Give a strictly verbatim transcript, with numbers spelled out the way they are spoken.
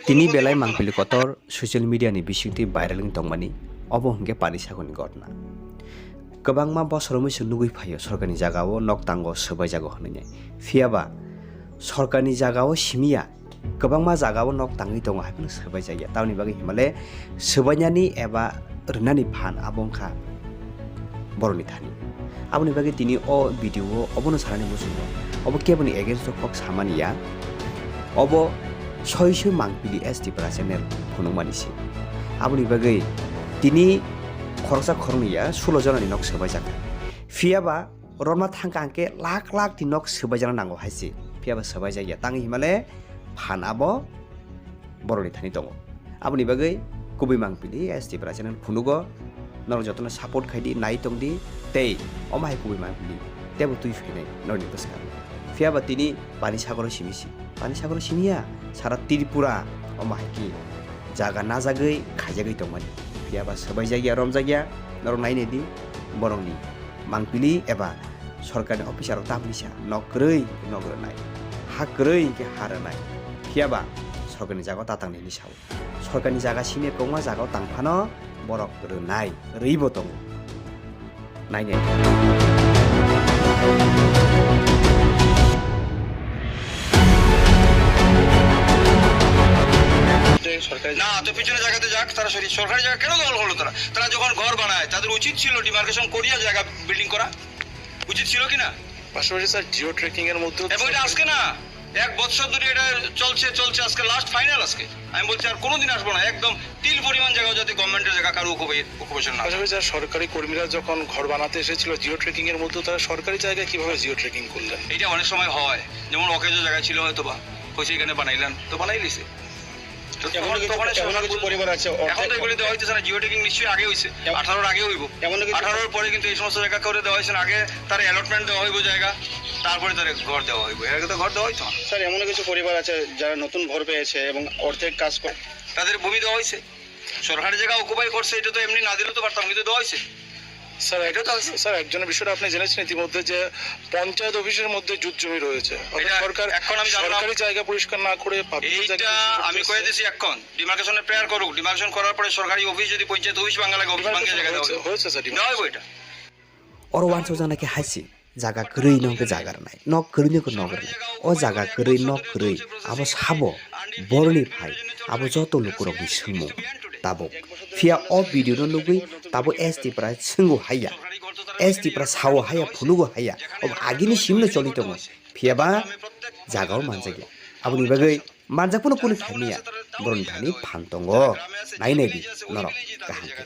Tini belai mangpili kotor social media ni bisingtwi viral wng tongmani, obo hwnkhe Panisagorni ghotna. Kwbangma bosor wngwi se nugwi phaio sorkarni jagao nok tango swbaijago hwnwi. Phiyaba sorkarni jagao simiya, kwbangma jagao nok tangwi tongo, haiphano swbaijakya. Tamoni bagwi himale swbainani eba rwnani phan abo wngkha borokni thani. Aboni bagwi tini o video o obono sanani muchungo. Obo keboni against o kok samani ya. Obo soiso mangpili S T Para channel phunukmani se. Aboni bagwi tini khoroksa khoroknwi ya sulo jonani nok swbaijak. Phiyaba romna thangka hwnkhe lakh lakh ni nok swbaijakna nango hai se. Phiyaba swbaijakya. Tangwi himale phan abo borokni thani tongo. Aboni bagwi kubui mangpili S T Para channel phunugo, norok jotono support khai di, nai tong di, tei omo hai kubui mangpili teibo twi phainai norokni bwskango. Phiyaba tini Panisagoro simi si, Panisagoro simi ya, sara Tripura omo hai khe jaga najagwi khaijagwi tongmani. Phiyaba swbaijakya, romjakya, norok nainai di, borokni mangpili eba sorkarni officer rok tamni sa nok kwrwi nok rwnai, ha kwrwi hwnkhe ha rwnai, phiyaba sorkarni jaga o ta tangnai hinwi sao. Sorkarni jaga simi kwbangma jaga o tang phano borok rwnai, rwibo tongo. Nainai. না, তো পিছনে জায়গাতে যাক, তারা সরি-, সরকারি জায়গা কেন দখল করলো তারা? তারা যখন ঘর বানায়, তাদের উচিত ছিল ডিমার্কেশন করিয়া জায়গা বিল্ডিং করা, উচিত ছিল কি না? পাশাপাশি স্যার, জিও ট্র্যাকিং এর মধ্যেও এবং এটা আজকে না, এক বছর ধরে এটা চলছে, চলছে, আজকে লাস্ট ফাইনাল আজকে। আমি বলছি আর কোনোদিন আসবো না, একদম তিল পরিমাণ জায়গাও যাতে গভর্নমেন্টের জায়গা কারো অকুপে-, অকুপেশন না হয়। পাশাপাশি স্যার, সরকারি কর্মীরা যখন ঘর বানাতে এসেছিল জিও ট্র্যাকিং এর মধ্যেও তারা সরকারি জায়গায় কিভাবে জিও ট্র্যাকিং করলেন? এটা অনেক সময় হয়, যেমন অকেজো জায়গা ছিল হয়তো বা, হয়েছে এখানে বানাইলেন, তো বানাই দিছে। তো এমনও তখন, কিছু, তখন এমনও সরকার কিছু বলবে, পরিবার আছে, এখন তো অর্ধেক এগুলি দেওয়া হইতেছে না, জিও ট্যাগিং নিশ্চয়ই আগে হইছে। এম-, আঠারোর আগে হইব। এমনও কিছু আঠারোর পরে কিন্তু এই সমস্ত জায়গা করে দেওয়া হয়েছে না, আগে তার অ্যালটমেন্ট দেওয়া হইব জায়গা, তারপরে তার ঘর দেওয়া হইব। এর আগে তো ঘর দেওয়া হইতো না। স্যার, এমনও কিছু পরিবার আছে যারা নতুন ঘর পেয়েছে এবং অর্ধেক কাজ করে। তাদের ভূমি দেওয়া হয়েছে, সরকারি জায়গা অকুপাই করছে, এটা তো এমনি না দিলেও তো পারতাম, কিন্তু দেওয়া হয়েছে। স্যার, এটা তো আছে। স্যার, একজনের বিষয়টা আপনি জেনেছেন ইতিমধ্যে যে পঞ্চায়েত অফিসের মধ্যে জুট জমি রয়েছে, অর্থাৎ এটা সরকার এখন আমি জানলাম। সরকারি জায়গা পরিষ্কার না করে পাবলিক জায়গা এইটা পরিষ্কার আমি করছে। কয়ে দিছি এখন। ডিমার্কেশনের প্রেয়ার করুক, ডিমার্কেশন করার পরে সরকারি অফিস যদি পঞ্চায়েত অফিস ভাঙা লাগে, অফিস ভাঙিয়ে জায়গা দেওয়া হয়েছে, হইব। হয়েছে স্যার, ডিমার্কেশন দেওয়া হইব এটা। Oro uansukjaknai khe hai se, jaga kwrwi no hwnkhe jaga rwnai, nok kwrwi no hwnkhe nok rwnai. O jaga kwrwi, nok kwrwi, abo sabo boroni phai, abo joto lukurokni swngmung tabuk. Phiya o video no nugwi tabuk S T Para swngo haiya, S T Para sao haiya, phunugo haiya, obo agini simno choli tongo. Phiyaba jagao manjakya. Aboni bagwi manjak phano kunu khaimya, boroni thani phan tongo. Nai nai di norok kaham khe.